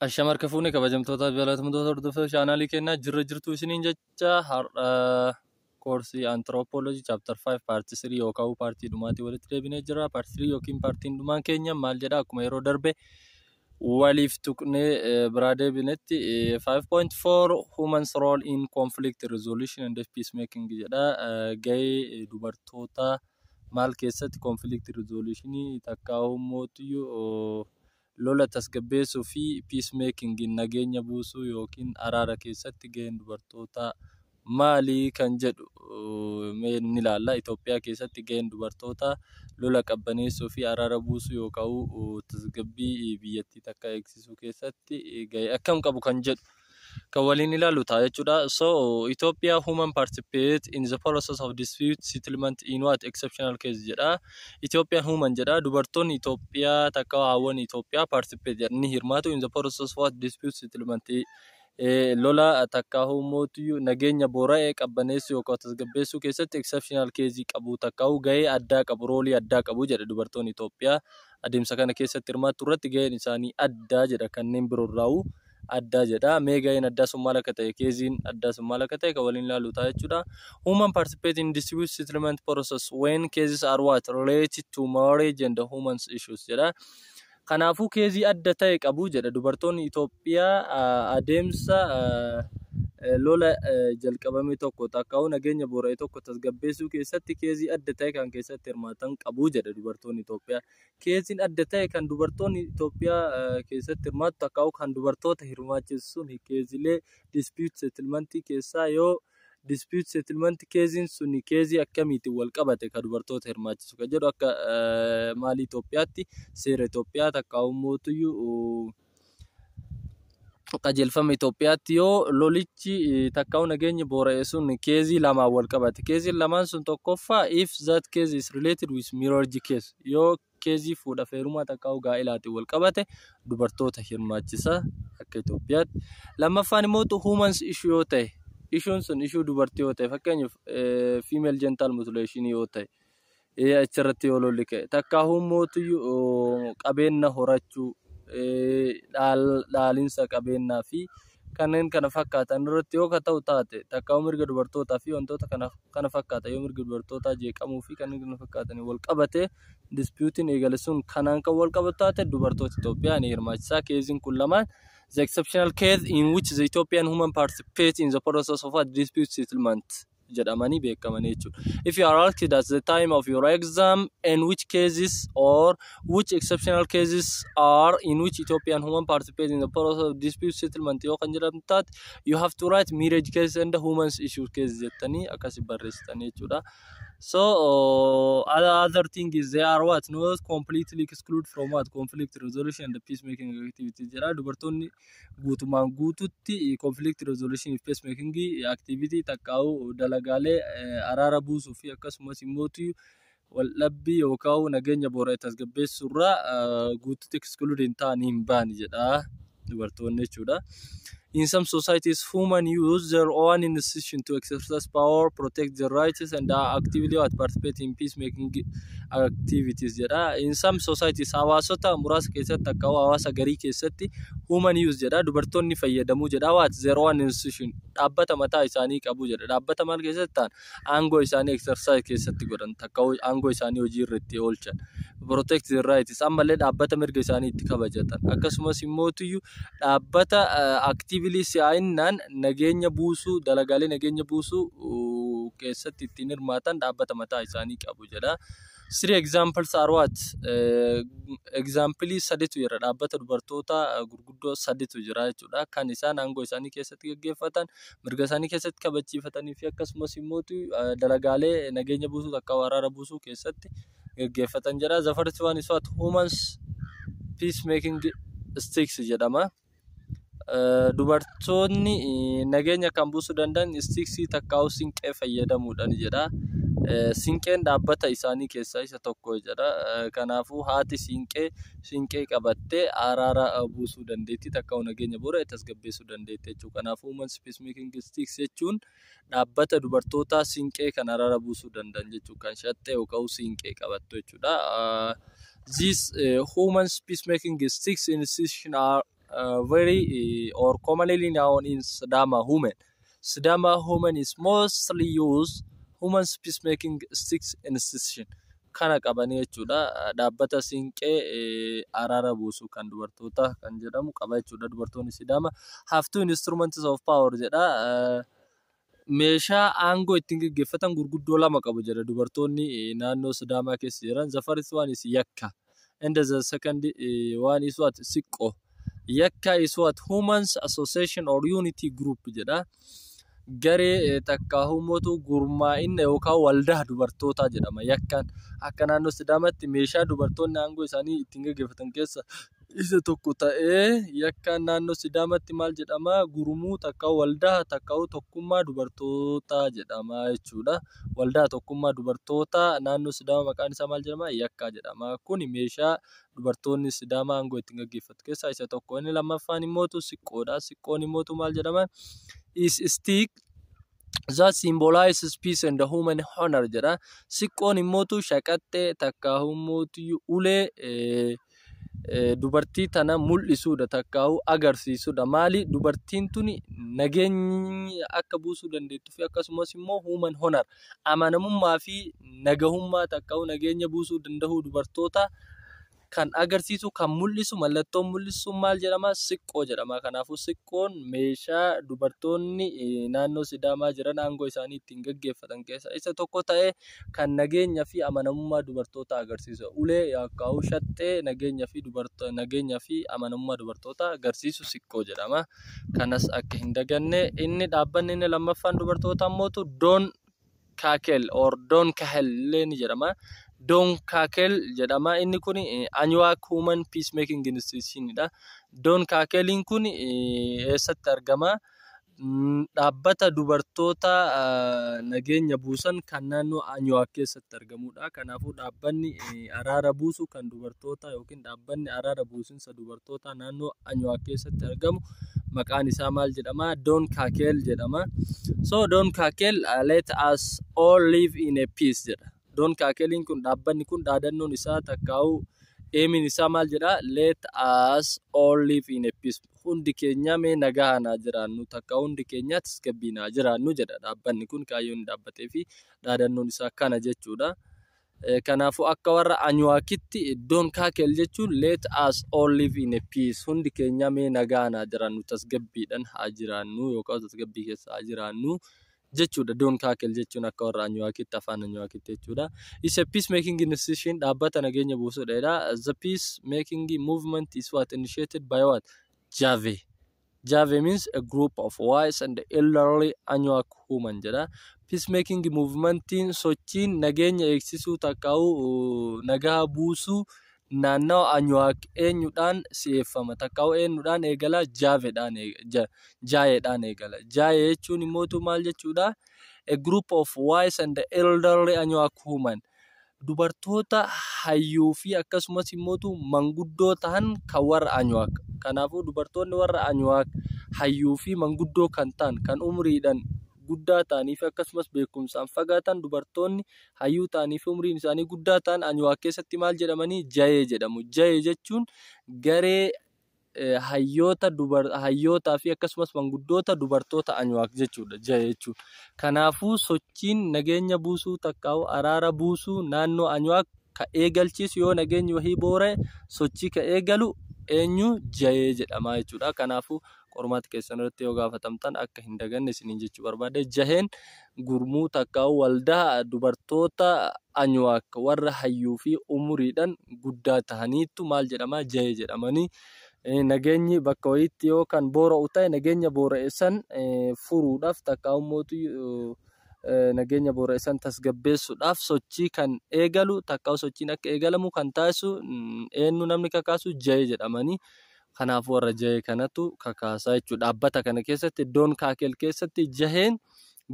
Ashama, harka fuune, kabajamtoota, jaalatamtoota hordoftoota chaanaalii keenyaa, jirra jirtu isiniin jecha. Har'a koorsii anthropology chapter 5 part 3 yookaan paartii dhumaatii walitti deebinee jira. Part 3 yookiin paartiin dhumaan keenya maal jedha? Akkuma yeroo darbe waliif tuqnee biraa deebinetti, 5.4 Women's role in conflict resolution and peacemaking jedha. Gahee dubartoota maal keessatti? Conflict resolution takkaa mootiyyuu lola tasgabbeessuu fi peacemaking, nageenya buusuu yookiin araara keessatti gaheen dubartootaa maali kan jedhu mee ni ilaalla. Itoophiyaa keessatti gaheen dubartootaa lola qabbaneessuu fi araara buusuu yookaan tasgabbii biyyattii takka eegsisuu keessatti gahee akkam qabu kan jedhu kan waliin ilaallu ta'a jechuudha. So Ethiopia women participate in the process of dispute settlement in what exceptional case jedha. Ethiopian women jedha, dubartoonni Itoophiyaa takka haawwan Itoophiyaa participate jedha, ni hirmaatu, in the process of what? Dispute settlement, lola takka mootiyyuu nageenya boora'ee qabbaneessuu yookaan tasgabbeessuu keessatti exceptional case qabu, takka gahee addaa qabu, roolii addaa qabu jedha. Dubartoonni Itoophiyaa adeemsa kana keessatti hirmaattu irratti gaheen isaanii addaa jedha, kanneen biroorraa'u addaa jedha. Mee gaheen addaa sun maal akka ta'e, keeziin addaa sun maal akka ta'e kan waliin ilaallu ta'a jechuudha. Women participate in dispute settlement process when cases are what? Related to marriage and the women's issues jedha. Kanaafuu keezii adda ta'e qabu jedha. Dubartoonni Itoophiyaa adeemsa lola jalqabame tokko takkaa'uu nageenya boora'e tokko tasgabbeessuu keessatti keezii adda ta'e kan keessatti hirmaatan qabu jedha dubartoonni Itoophiyaa. Keeziin adda ta'e kan dubartoonni Itoophiyaa keessatti hirmaatu takkaa'uu kan dubartoota hirmaachisu sun keezilee dispute settlementii keessaa yoo dispute settlement keeziin sun keezii akkamiitiin wal qabate kan dubartoota hirmaachisu kan jedhu, akka maalii Itoophiyaatti, seera Itoophiyaa takka mootuyyuu qajeelfama Itoophiyaatti, yoo lolichi takkaa'u nageenyi boora'e sun keezii lamaan wal qabate. Keeziin lamaan sun tokkoffaa, if that case is related with marriage case, yoo keezii fuudha feerumaa takkaa'u gaa'elaatiin wal qabate dubartoota hirmaachisa akka Itoophiyaatti. Lammaffaan immoo women's issue yoo ta'e, issuun sun issue dubartii yoo ta'e, fakkeenyaaf female genital mutilation yoo ta'e, achirratti yoo lolli ka'e, takkaa'uu mootuyyuu qabeenya horachuu, dhaalinsa qabeenyaa fi kanneen kana fakkaatan irratti yoo ta'u taate, takkaa'uu mirga dubartootaa fi wantoota kana fakkaatan, yoo mirga dubartootaa jeeqamuu fi kanneen kana fakkaatan wal qabate, dispuutiin eegale sun kanaan kan wal qabatu taate, dubartoota Itoophiyaa ni hirmaachisaa. Keeziin kun lamaan the exceptional case in which the Ethiopian women participate in the process of a dispute settlement jedhamanii beekamanii jechuudha. If you are asked at the time of your exam in which cases or which exceptional cases are in which Ethiopian women participate in the process of dispute settlement yoo kan jedhamu taate, you have to write marriage case and women's issue case jettanii akkasi barreessitanii jechuudha. So other thing is they are what? Not completely excluded from what? Conflict resolution and peacemaking activities jedha. Dubartoonni guutumaan guututti conflict resolution fi peacemaking activity takkaa'u dalagaalee araara buusuu fi akkasumas immoo waldhabbii yookaan nageenya boora'e tasgabbeessuu irraa guututti exclude hin ta'anii hin baani jedha dubartoonni jechuudha. In some societies, women use their own institution to exercise power, protect their rights, and actively participate in peacemaking activities jedha. In some societies, hawaasota muraasa keessatti akka hawaasa garii keessatti, women use jedha. Dubartoonni fayyadamuu jedha. What? Their own institution. Dhaabbata mataa isaanii qabu jedha. Dhaabbata maal keessatti ta'an? Aangoo isaanii exercise keessatti godhan. Takka aangoo isaanii hojii irra itti oolchan. Protect their rights. Ammallee dhaabbata mirga isaanii itti kabajatan. Akkasumas immootuyyuu dhaabbata actively si'aayinnaan nageenya buusuu, dalagaalee nageenya buusuu keessatti ittiin hirmaatan dhaabbata mataa isaanii qabu jedha. Three examples are what? Example saditu jira. Dhaabbata dubartoota gurguddoo saditu jira jechuudha. Kan isaan aangoo isaanii keessatti gaggeeffatan, mirga isaanii keessatti kabachiifatanii fi akkasumas immoo dalagaalee nageenya buusuu takka araara buusuu keessatti gaggeeffatan jedha. The first one is what? Women's peacemaking sticks jedhama. Dubartoonni nageenya kan buusuu danda'an sticksii takkaa'u sinqee fayyadamuudhaan jedha. Sinqeen dhaabbata isaanii keessaa isa tokko jedha. Kanaafuu haati siinqee siinqee qabattee araara buusuu dandeetti, takkaa'u nageenya boora'e tasgabbeessuu dandeetti jechuudha. Kanaafuu women's peacemaking sticks jechuun dhaabbata dubartootaa siinqee kan araara buusuu danda'an jechuudha. Kan shaxxee yookaan siinqee qabattu jechuudha. These women's peacemaking sticks institution are very or commonly known in Sidama women. Sidama women is mostly use women's peacemaking sticks institution. Kana qabanii jechuudha. Dhaabbata siinqee araara buusu kan dubartoota kan jedhamu qaba jechuudha. Dubartoonni Sidaama have two instruments of power jedha. Meeshaa aangoo ittiin gaggeeffatan gurguddoo lama qabu jedha dubartoonni naannoo Sidaamaa keessa jiran. The first one is yakka and the second one is what? Siqqoo. Yakka is what? Women's Association or Unity Group jedha. Garee takka humootu gurmaa'ina yookaan waldaa dubartootaa jedhama yakkaan. Akka naannoo Sidaamaatti meeshaa dubartoonni aangoo isaanii ittiin gaggeeffatan keessa isa tokko ta'ee, yakkaan naannoo Sidaamaatti maal jedhama? Gurmuu takka waldaa takka tokkummaa dubartootaa jedhama jechuudha. Waldaa tokkummaa dubartootaa naannoo Sidaamaa maqaan isaa maal jedhama? Yakkaa jedhama. Kuni meeshaa dubartoonni Sidaamaa aangoo ittiin gaggeeffatu keessaa isa tokko. Inni lammaffaan immootu siqqoodha. Siqqoon immootu maal jedhama? Is stick that symbolizes peace and human honor jedha. Siqqoon immootu shaqaxxee takka immootu ulee dubartii tana mul'isuudha takkaa'u agarsiisudha. Maali, dubartiin tuni nageenya akka buusuu dandeettuu fi akkasumas immoo human honor, amanamummaa fi nagahummaa takkaa'u nageenya buusuu danda'uu dubartoota kan agarsiisu, kan mul'isu, mallattoon mul'isu maal jedhama? Siqqoo jedhama. Kanaafuu siqqoon meeshaa dubartoonni naannoo Sidaamaa jiran aangoo isaanii ittiin gaggeeffatan keessaa isa tokko ta'ee, kan nageenya fi amanamummaa dubartootaa agarsiisa. Ulee yookaan shaxxee nageenya fi amanamummaa dubartootaa agarsiisu siqqoo jedhama. Kanas akka hin daganne. Inni dhaabbanni inni lammaffaan dubartoota ammootu Doon Kaakel or Doon Kahel illee ni jedhama. Doon Kaakel jedhama. Inni kun Anyuwaak Women Peacemaking Institution dha. Doon Kaakeliin kun eessatti argama? Dhaabbata dubartoota nageenya buusan kan naannoo Anyuwaak keessatti argamudha. Kanaafuu dhaabbanni araara buusu kan dubartoota yookiin dhaabbanni araara buusinsa dubartoota naannoo Anyuwaak keessatti argamu maqaan isaa maal jedhama? Doon Kaakel jedhama. So Doon Kaakel "Let us all live in a peace" jedha. Doon Kaakeliin kun, dhaabbanni kun, dhaadannoon isaa takkaa'u aimiin isaa maal jedha? "Let us all live in a peace." Hundi keenya mee nagaa haa jiraannu takka hundi keenya tasgabbiin haa jiraannu jedha dhaabbanni kun. Kaayyoon dhaabbatee fi dhaadannoon isaa kana jechuudha. Kanaafuu akka warra Anyuwaakitti Doon Kaakel jechuun "Let us all live in a peace." Hundi keenya mee nagaa haa jiraannu, tasgabbiidhaan haa jiraannu yookaan tasgabbii keessa haa jiraannu jechuudha. Doon Kaakel jechuun akka warra Anyuwaakitti, afaan Anyuwaakitti jechuudha. Is a peacemaking institution, dhaabbata nageenya buusuudha. The peacemaking movement is what? Initiated by what? Jave. Jave means a group of wise and elderly Anyuak women jedha. Peacemaking movementiin, sochiin nageenya eegsisuu takkaa'u nagaa buusuu naannawa Anyuwaak eenyudhaan si'eeffama takkaa'u eenyudhaan eegala? Jaaveedhaan, jaayeedhaan eegala. Jaayee jechuun immootu maal jechuudha? A group of wise and elderly Anyuwaak women. Dubartoota hayyuu fi akkasumas immootu manguddoo ta'an kan warra Anyuwaak. Kanaafuu dubartoonni warra Anyuwaak hayyuu fi manguddoo kan ta'an, kan umriidhaan guddaa ta'anii fi akkasumas beekumsaan fagaatan, dubartoonni hayyuu ta'anii fi umriin isaanii guddaa ta'an Anyuwaak keessatti maal jedhamanii? Jayee jedhamu. Jayee jechuun garee hayyoota hayyootaa fi akkasumas manguddoota dubartoota Anyuwaak jechuudha jayee jechuun. Kanaafuu sochiin nageenya buusuu takkaa'u araara buusuu naannoo Anyuwaak ka eegalchiisu, yoo nageenyi wahii boora'e sochii ka eegalu eenyu? Jayee jedhama jechuudha. Kanaafuu qormaata keessan irratti yoo gaafatamtan akka hin daganne isiniin jechuu barbaade. Jaheen gurmuu takkaa'u waldaa dubartoota Anyuwaak warra hayyuu fi umuriidhaan guddaa ta'aniitu maal jedhama? Jahee jedhamanii, nageenyi bakka wayiitti yoo kan boora'u ta'e, nageenya boora'e san furuudhaaf takkaa'u mootu nageenya boora'e san tasgabbeessuudhaaf sochii kan eegalu takkaa'u sochiin akka eegalamu kan taasisu eenyu, namni kakaasu jahee jedhamanii. Kanaafuu warra jahee kanatu kakaasaa jechuudha. Dhaabbata kana keessatti, Doon Kaakel keessatti, jaheen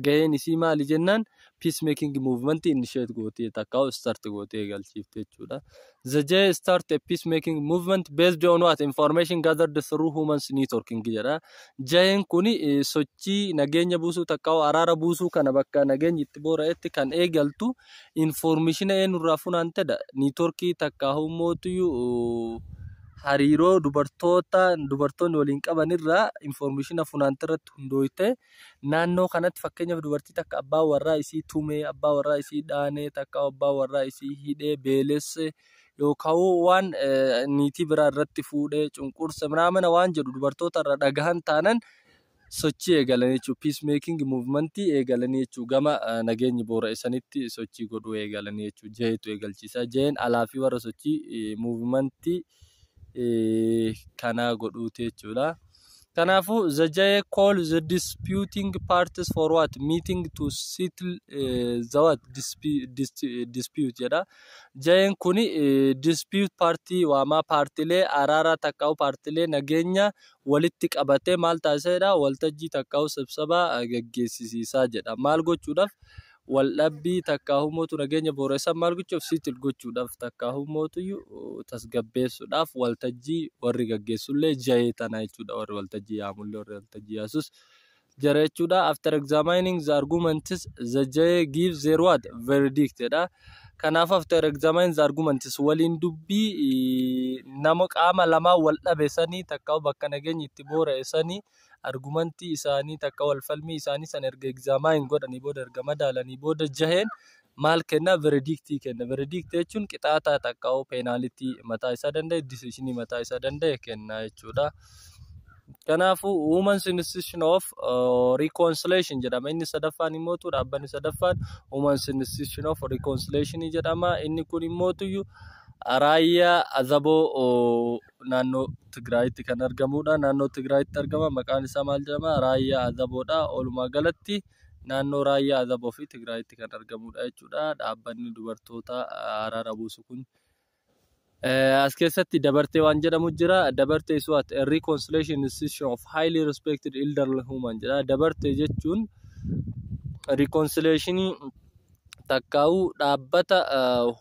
gaheen isii maali jennaan, peacemaking movement initiate gootee takkaa'u start gootee eegalchiifte jechuudha. The Jahee start a peacemaking movement based on what? Information gathered through women's networking jedha. Jaheen kuni sochii nageenya buusuu takkaa'u araara buusuu kana bakka nageenyi itti boora'etti kan eegaltu information eenyurraa funaantedha? Networkii takkaa'u mootuyyuu Hariiroo dubartoota dubartoonni waliin qaban irraa information funaante irratti hundooyte, naannoo kanatti fakkeenyaaf dubartii takka abbaa warraa isii tumee, abbaa warraa isii dhaanee, takka abbaa warraa isii hidhee, beelesse, yookaan waan niitii biraa irratti fuudhee cunqurse mana waan jedhu dubartoota irra dhagahan taanan sochii eegalan jechuudha. Peace making movement eegalanii jechuudha. Gama nageenyi boora'e sanitti sochii godhuu eegalanii jechuudha. Jaheetu eegalchiisa. Jaheen alaa fi warra sochii movementii kanaa godhuuti jechuudha. Kanaafuu, the Jahee call the disputing parties for what? Meeting to settle the what? Dispute jedha. Jaheen kuni dispute party waamaa, paartilee araaraa takkaa'u paartilee nageenya walitti qabatee maal taasisedha? Waltajjii takkaa'u sibsabaa gaggeessisiisaa jedha. Maal gochuudhaaf? Waldhabbii takkaa'u mootu nageenya booressan maal gochuuf? Settle gochuudhaaf takkaa'u mootuyyuu tasgabbeessuudhaaf waltajjii warri gaggeessullee jahee tana jechuudha. Warri waltajjii yaamullee, warri waltajjii yaasus jara jechuudha. After examining the arguments, the jahee gives their what? Verdict jedha. Kanaaf, after examining the arguments, waliin dubbii nama qaama lamaa wal dhabe sanii takkaa'u bakka nageenyi itti boora'e sanii, argumentii isaanii takka wal falmii isaanii san erga examine godhanii booda, erga madaalanii booda, jaheen maal kenna? Verdictii kenna. Verdictii jechuun qixaataa takka penalty mataa isaa danda'e, decisionii mataa isaa danda'e kenna jechuudha. Kanaafuu, Women's Institution of Reconciliation jedhama. Inni sadaffaan immootu, dhaabbanni sadaffaan Women's Institution of Reconciliation jedhama. Inni kun immootuyyuu Raayyaa Azaboo naannoo Tigraayitti kan argamudha. Naannoo Tigraayitti argama. Maqaan isaa maal jedhama? Raayyaa Azaboodha. Walumaa galatti naannoo Raayyaa Azaboo fi Tigraayitti kan argamudha jechuudha. Dhaabbanni dubartoota araara buusu kun. As keessatti dabartee waan jedhamu jira. Dabartee is what? A reconciliation institution of highly respected elderly woman jedha. Dabartee jechuun reconciliationii takkaa'uu dhaabbata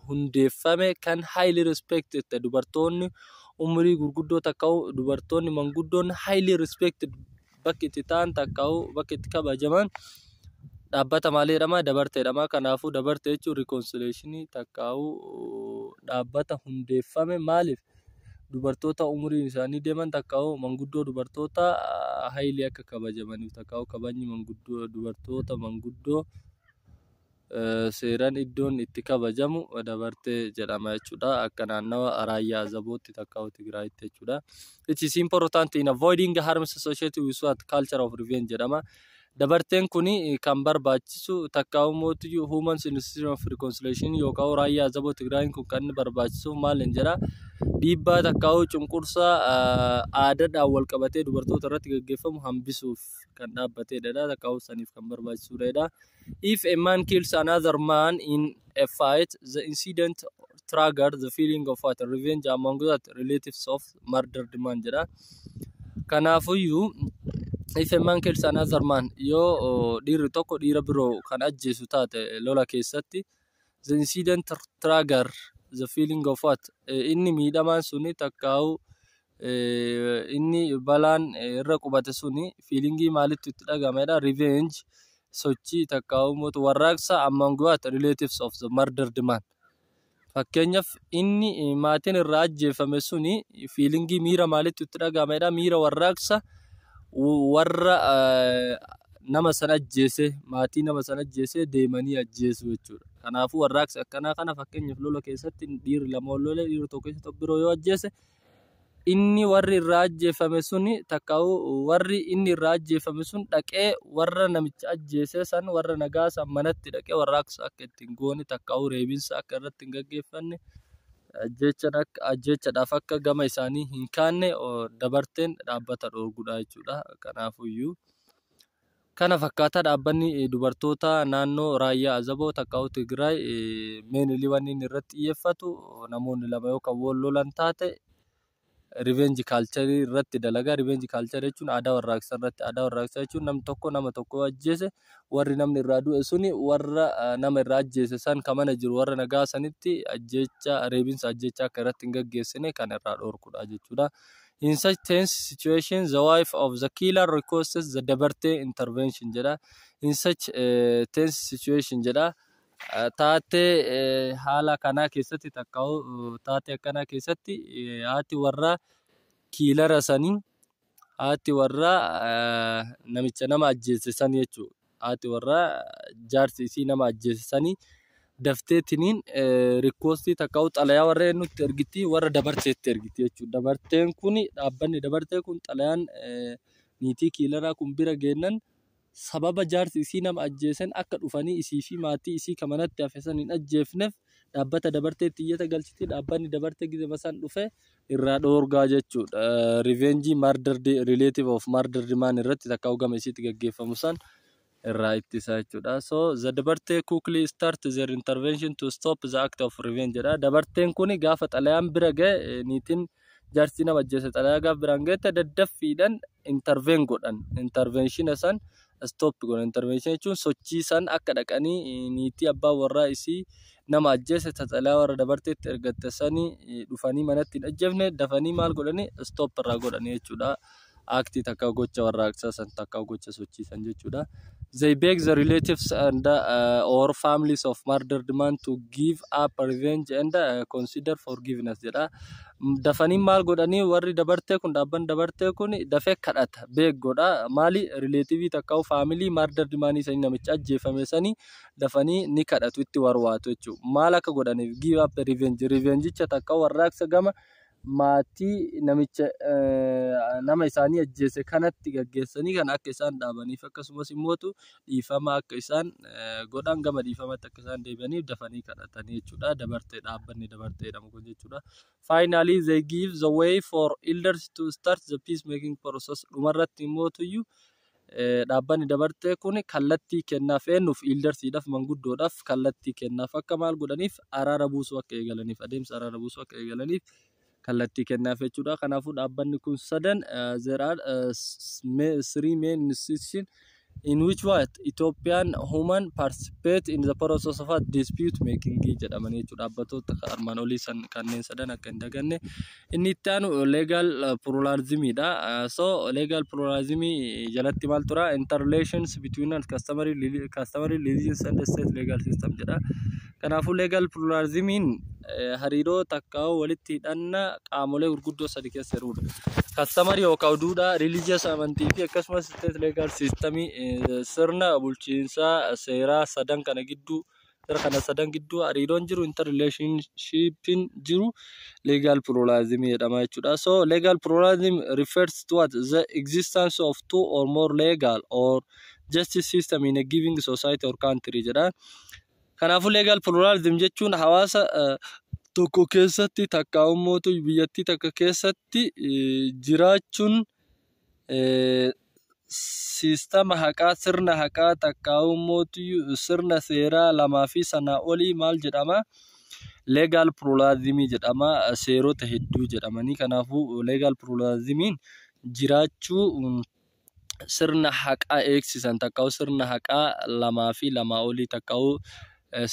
hundeeffame kan highly respected ta'e, dubartoonni umurii gurguddoo takkaa'uu dubartoonni manguddoon highly respected bakki itti ta'an takkaa'uu bakki itti kabajaman dhaabbata maalii jedhama? Dabartee jedhama. Kanaafuu, dabartee jechuun reconciliationii takkaa'uu dhaabbata hundeeffame maaliif? Dubartoota umuriin isaanii deeman takkaa'uu manguddoo dubartoota highly akka kabajamaniif, takkaa'uu kabajni manguddoo dubartoota manguddoo seeraan iddoon itti kabajamu dabartee jedhama jechuudha. Akka naannawa Raayyaa Azabootti takkaa'uu Tigraayitti jechuudha. It is important in avoiding harms associated with what? Culture of revenge jedhama. Dabarteen kuni kan barbaachisu takkaa'uu mootii Women's Institution of Reconciliation yookaan Raayyaa Azaboo Tigraayin kun kan inni barbaachisu maal hin jedha? Dhiibbaa takkaa'uu cunqursaa aadaadhaan wal qabatee dubartoota irratti gaggeeffamu hambisuuf kan dhaabbatedha. Takkaa'uu saniif kan barbaachisudha. If a man kills another man in a fight, the incident triggered the feeling of what? Revenge among the relatives of murdered man jedha. Kanaafuyyuu, if a man kills another man, yoo dhiirri tokko dhiira biroo kan ajjeesu taate lola keessatti, the incident trigger the feeling of what? Inni miidhamaan suni takkaa'u inni balaan irra qubate suni feelingii maalitti itti dhagahamedha? Revenge sochii takkaa'u mootu warraaqsa among what? Relatives of the murdered man. Fakkeenyaaf, inni maatiin irraa ajjeefame suni feelingii miira maalitti itti dhagahamedha? Miira warraaqsa warra nama sana ajjeese, maatii nama sana ajjeese deemanii ajjeesu jechuudha. Kanaafuu, warraaqsa akkanaa kana fakkeenyaaf lola keessatti dhiirri lama wal lole, dhiirri tokko isa tokko biroo yoo ajjeese, inni warri irraa ajjeefame suni takkaa'u warri inni irraa ajjeefame sun dhaqee warra namicha ajjeese san, warra nagaa san manatti dhaqee warraaqsa akka ittiin goone, takkaa'u reebinsa akka irratti hin gaggeeffanne, ajjeechadhaaf akka gama isaanii hin kaanne dabarteen dhaabbata dhoorgudha jechuudha. Kanaafuyyuu, kana fakkaataa dhaabbanni dubartoota naannoo Raayyaa Azaboo takkaa'u Tigraay mainly wanni inni irratti xiyyeeffatu namoonni lama yoo kan wal lolan taate revenge culture irratti dalagaa. Revenge culture jechuun aadaa warraaqsaa irratti. Aadaa warraaqsaa jechuun namni tokko nama tokko ajjeese, warri namni irraa du'e suni warra nama irraa ajjeese san kan mana jiru warra nagaa sanitti ajjeecha reebinsa ajjeecha akka irratti hin gaggeessine kan irraa dhorkudha jechuudha. In such tense situation, the wife of the killer requests the Dabarte intervention jedha. In such tense situation jedha. Taatee haala kanaa keessatti, takkaa'u taatee akkanaa keessatti, haati warraa killer sanii, haati warraa namicha nama ajjeese sanii jechuudha. Haati warraa jaarsi isii nama ajjeese sanii dafteetiniin requestii takkaa'u xalayaa warra eenyutti ergiti? Warra dabarteetti ergiti jechuudha. Dabarteen kun, dhaabbanni dabartee kun, xalayaan niitii killeraa kun bira geennan, sababa jaarsi isii nama ajjeesen akka dhufanii isii fi maatii isii kan manatti hafe san hin ajjeefneef dhaabbata dabarteetti iyyata galchiti. Dhaabbanni dabartee gizema san dhufe irraa dhoorgaa jechuudha. Revenge murdered relative of murdered man irratti takkaa'u gama isiitti gaggeeffamu san irraa ittisa jechuudha. So the dabartee quickly start their intervention to stop the act of revenge jedha. Dabarteen kuni gaafa xalayaan bira ga'e, niitiin jaarsi nama ajjeese xalayaa gaafa biraan ga'e, daddaffiidhaan intervene godhan. Intervention san stop godhan. Intervention jechuun sochii san akka dhaqanii niitii abbaa warraa isii nama ajjeese xalayaa warra dabarteetti ergatte sanii dhufanii manatti hin ajjeefne dafanii maal godhanii? Stop irraa godhanii jechuudha. Actii takka gocha warraaqsaa san takka gocha sochiisan jechuudha. They beg the relatives and or families of murdered man to give up revenge and consider forgiveness jedha. Dafanii maal godhanii? Warri dabartee kun, dhaabbanni dabartee kun dafee kadhata, beg godha. Maali? Relative takka family murdered man sanii, namicha ajjeefame sanii, dafanii ni kadhatu, itti warwaatu jechuudha. Maal akka godhaniif? Give up revenge. Revengicha takka warraaqsa gama maatii namicha nama isaanii ajjeese kanatti gaggeessanii kan akka isaan dhaabaniif, akkasumas immootu dhiifama akka isaan godhan, gama dhiifamatti akka isaan deebi'aniif dafanii kadhatanii jechuudha. Dabartee, dhaabbanni dabartee jedhamu kun jechuudha. Finally, they give the way for elders to start the peace making process. Dhumarratti immootuyyuu dhaabbanni dabartee kun kallattii kennaaf. Eenyuuf? Eldersiidhaaf, manguddoodhaaf kallattii kennaaf. Akka maal godhaniif? Araara buusuu akka eegalaniif, adeemsa araara buusuu akka eegalaniif kallattii kennaaf jechuudha. Kanaafuu dhaabbanni kun sadan, there are three main institutions in which what Ethiopian women participate in the process of dispute making jedhamanii jechuudha. Dhaabbatoota armaan olii san kanneen sadan akka hin daganne. Inni itti aanu legal pluralismidha. So legal pluralism jalatti maal tura? Interrelations between customary, religions and state legal system jedha. Kanaafuu legal pluralismiin hariiroo takkaa walitti hidhanna qaamolee gurguddoo sadi keessa jirudha. Customary yookaan duudhaa, religious amantii fi akkasumas state legal system, sirna bulchiinsaa seeraa sadan kana gidduu, sirna kana sadan gidduu hariiroon jiru, interrelationshipiin jiru legal pluralism jedhama jechuudha. So legal pluralism refers to what? The existence of two or more legal or justice system in a given society or country jedha. Kanaafuu legal pluralism jechuun hawaasa tokko keessatti takka ummootu biyyattii takka keessatti jiraachuun siistama haqaa, sirna haqaa takka ummootu sirna seeraa lamaa fi sanaa olii maal jedhama? Legal pluralism jedhama. Seerota hedduu jedhamanii. Kanaafuu legal pluralismiin jiraachuu sirna haqaa eegsisan takka sirna haqaa lamaa fi lamaa olii takka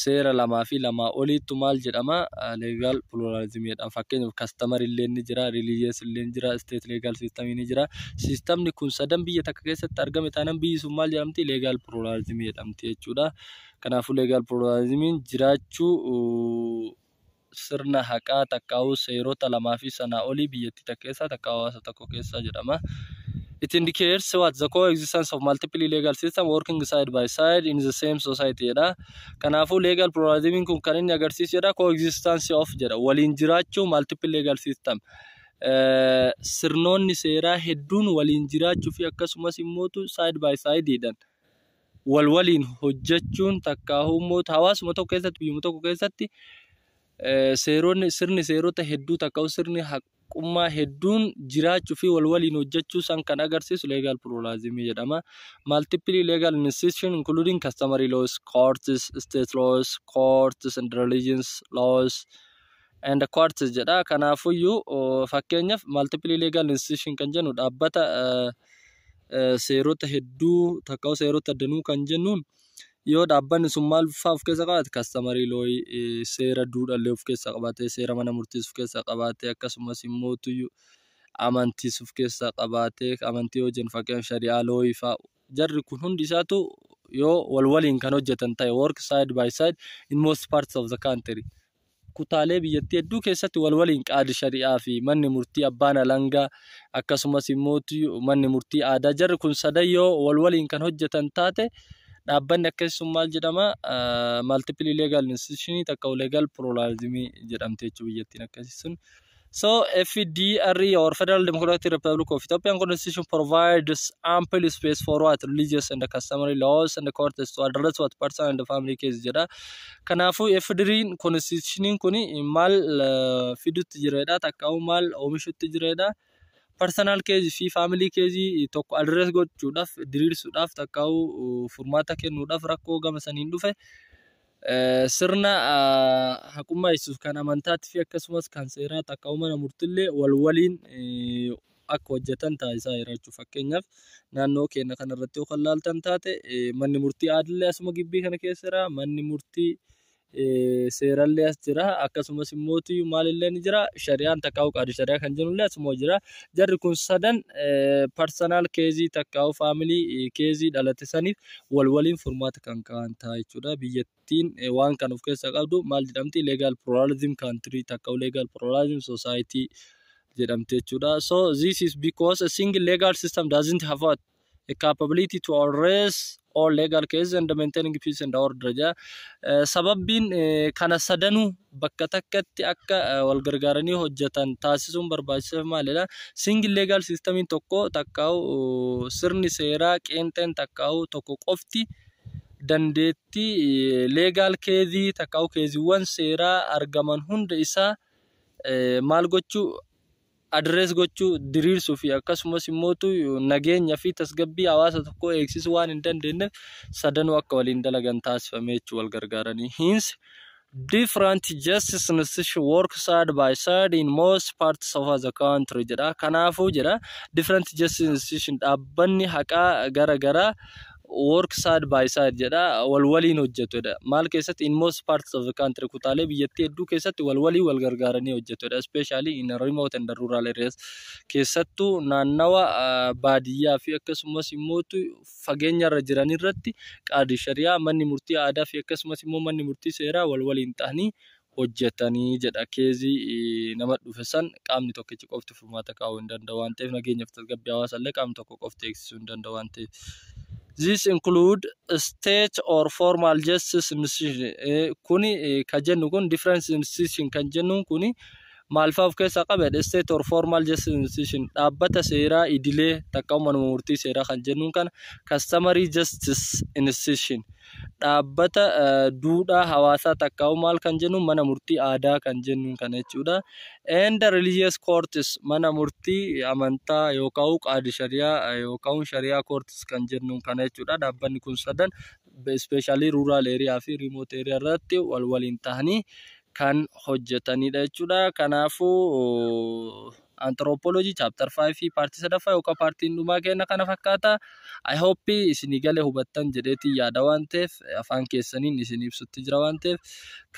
seera lamaa fi lamaa oliitu maal jedhama? Legal pluralism jedhama. Fakkeenyaaf customary illee ni jira, religious illee ni jira, state legal system ni jira. Systemni kun sadan biyya takka keessatti argame taanaan biyyi sun maal jedhamti? Legal pluralism jedhamti jechuudha. Kanaafuu legal pluralismiin jiraachuu sirna haqaa takkaa'uu seerota lamaa fi sanaa olii biyyattii takka keessaa takka hawaasa tokko keessaa jedhama. It indicates what? The coexistence of multiple legal system working side by side in the same society jedha. Kanaafuu legal pluralism kun kan inni agarsiisu jedha, coexistence of jedha, waliin jiraachuu multiple legal system. Sirnoonni seeraa hedduun waliin jiraachuu fi akkasumas immootu side by side jedhan wal waliin hojjechuun takkaahuu immoo hawaasuma tokko keessatti, biyyuma tokko keessatti seeronni, sirni seerota hedduu takkaa'u sirni haqummaa hedduun jiraachuu fi wal waliin hojjechuu san kan agarsiisu legal pluralism jedhama. Multiple legal institutions including customary laws, courts, state laws, courts and religions laws and courts jedha. Kanaafuyyuu fakkeenyaaf multiple legal institution kan jennu, dhaabbata seerota hedduu takkaa'u seerota danuu kan jennuun, yoo dhaabbanni sun maal fa'aa of keessa qabaate? Customary law, seera duudhaallee of keessa qabaate, seera mana murtiis of keessa qabaate, akkasumas immoo amantiis of keessa qabaate. Amantii yoo jennu fakkeenyaaf shari'aa law fa'aa, jarri kun hundi isaatu Yoo wal waliin kan hojjetan ta'e, work side by side in most parts of the country. Kutaalee biyyattii hedduu keessatti wal waliin qaadi shari'aa fi manni murtii abbaan alangaa, akkasumas immoo manni murtii aadaa, jarri kun sadan yoo wal waliin kan hojjetan taate, dhaabbanni akkasii sun maal jedhama? Multiple legal institution takka legal pluralism jedhamte jechuudha biyyattiin akkasii sun. So FDRE or Federal Democratic Republic of Ethiopian Constitution provides ample space for what? Religious and customary laws and courts to address what? Personal and family case jedha. Kanaafuu FDR'n constitutioniin kun maal fidutti jireedha, takkaa'u maal oomishutti jireedha? Personal case fi family case tokko address gochuudhaaf, diriirsuudhaaf, takkaa'u furmaata kennuudhaaf, rakkoo gama saniin dhufe sirna haqummaa ibsuuf kan amantaatti fi akkasumas kan seeraa takkaa'u mana murtillee wal waliin akka hojjetan taasisaa jira jechuudha. Fakkeenyaaf, naannoo keenya kanarratti yoo kan laaltan taate, manni murtii aadallee asuma gibbii kana keessa jira, manni murtii seerallee as jira, akkasumas immoo maalillee ni jira, shari'aan takkaa'u qaadi shari'aa kan jennullee asuma jira. Jarri kun sadan personal case takkaa'u family case dhalate saniif wal waliin furmaata kan ka'an ta'a jechuudha. Biyyattiin waan kan of keessaa qabdu maal jedhamti? Legal pluralism country takkaa'u legal pluralism society jedhamti jechuudha. So this is because a single legal system doesn't have what? A capability to address all legal cases and maintaining peace and order jedha. Sababbiin kana sadanuu bakka takkatti akka wal gargaaranii hojjetan taasisuun barbaachisaa maalidha? Single legal systemiin tokko takkaa'u sirni seeraa qeenxeen takkaa'u tokko qofti dandeettii legal case takkaa'u caseiiwwan seeraa argaman hunda isaa maal gochuu, address gochuu, diriirsuu fi akkasumas immoo nageenya fi tasgabbii hawaasa tokkoo eegsisuu waan hin dandeenyeef, sadanuu akka waliin dalagan taasifame jechuu wal gargaaranii. Hence, different justice institution work side by side in most parts of the country jedha. Kanaafuu jedha, different justice institution, dhaabbanni haqaa gara garaa, work side by side jedha, wal waliin hojjetudha. Maal keessatti? In most parts of the country, kutaalee biyyattii hedduu keessatti wal waliin wal gargaaranii hojjetudha. Especially in remote and rural areas. Keessattuu naannawa baadiyyaa fi akkasumas immoo fageenya irra jiran irratti qaadi shari'aa, manni murtii aadaa fi akkasumas immoo manni murtii seeraa wal waliin ta'anii hojjetanii jedha. Case nama dhufe san qaamni tokkichi qofti furmaata kaa'uu hin danda'u waan ta'eef, nageenyaaf tasgabbii hawaasaa illee qaamni tokko qofti eegsisuu hin danda'u waan ta'eef. This include state or formal justice institution. Kuni ka jennu kun, different institution kan jennuun kuni maal fa'aa of keessaa qaba? State or formal justice institution, dhaabbata seeraa idilee takka manuma murtii seeraa kan jennuun kana, customary justice institution, dhaabbata duudhaa hawaasaa takka maal kan jennuun, mana murtii aadaa kan jennuun kana jechuudha. And religious courts, mana murtii amantaa yookaan qaadi shari'aa yookaan shari'aa courts kan jennuun kana jechuudha. Dhaabbanni kun sadan especially rural area fi remote area irratti wal waliin ta'anii kan hojjetanidha jechuudha. Kanaafuu anthropology chapter 5 fi part sadaffaa yookaan partiin dhumaa kenna kana fakkaata. I hope isinii galee hubattan jedheetii yaada waan ta'eef, afaan keessaniin isin ibsutti jira waan ta'eef.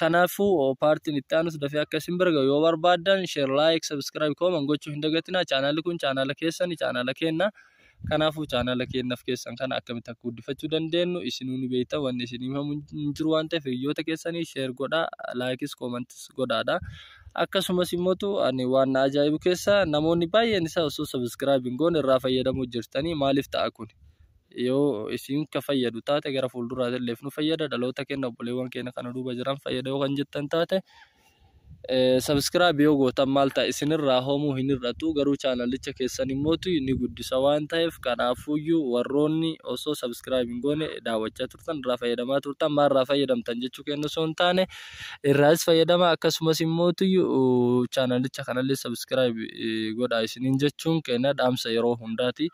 Kanaafuu partiin itti aanus dafee akka isin bira gahu yoo barbaaddan, share, like, subscribe, comment gochuu hin dagatinaa. Chaanaalli kun chaanaala keessani, chaanaala kenna. Kanaafuu chaanaala keenyaaf keessan kana akkamitti akka guddifachuu dandeenyu isinuu ni beektan, wanni isin himamu hin jiru waan ta'eef, hiriyoota keessanii share godhaa, likeis commentis godhaadha. Akkasumas immoo ani waan na ajaa'ibu keessa namoonni baay'een isaa osoo subscribe hin goone irraa fayyadamuu jirtanii, maaliif ta'a kun? Yoo isin ka fayyadu taate, gara fuulduraatti illee nu fayyada, dhaloota keenya, obboleewwan keenya kana duuba jiran fayyada yoo kan jettan taate, subscribe yoo gootan maal ta'a? Isinirraa hoomuu hin hir'atu, garuu chaanalicha keessan immootu ni guddisa waan ta'eef. Kanaafuyyuu warroonni osoo subscribe hin goone daawwachaa turtan, irraa fayyadamaa turtan, maal irraa fayyadamtan jechuu kennu osoo hin taane, irraas fayyadama, akkasumas immootu chaanalicha kanallee subscribe godhaa isiniin jechuun kenna dhaamsa yeroo hundaati.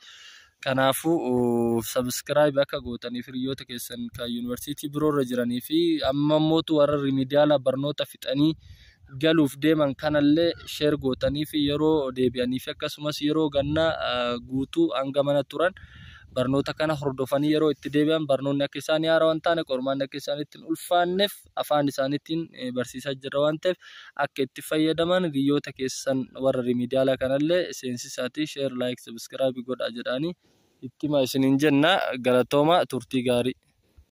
Kanaafuu subscribe akka gootaniif hiriyoota keessan kan yuunivarsiitii biroorra jiranii fi amma immootu warra remedial barnoota fixanii galuuf deeman kanallee share gootanii fi yeroo deebi'anii fi akkasumas yeroo gannaa guutuu hanga mana turan barnoota kana hordofanii yeroo itti deebi'an barnoonni akka isaanii haaraa waan taane, qormaanni akka isaaniitti hin ulfaanneef afaan isaaniitiin barsiisaa jirra waan ta'eef, akka itti fayyadaman hiriyoota keessan warra remedial kanallee seensisaatii share, like, subscribe godhaa jedhaanii itti himaa isiniin jenna. Galatooma, turtii gaarii.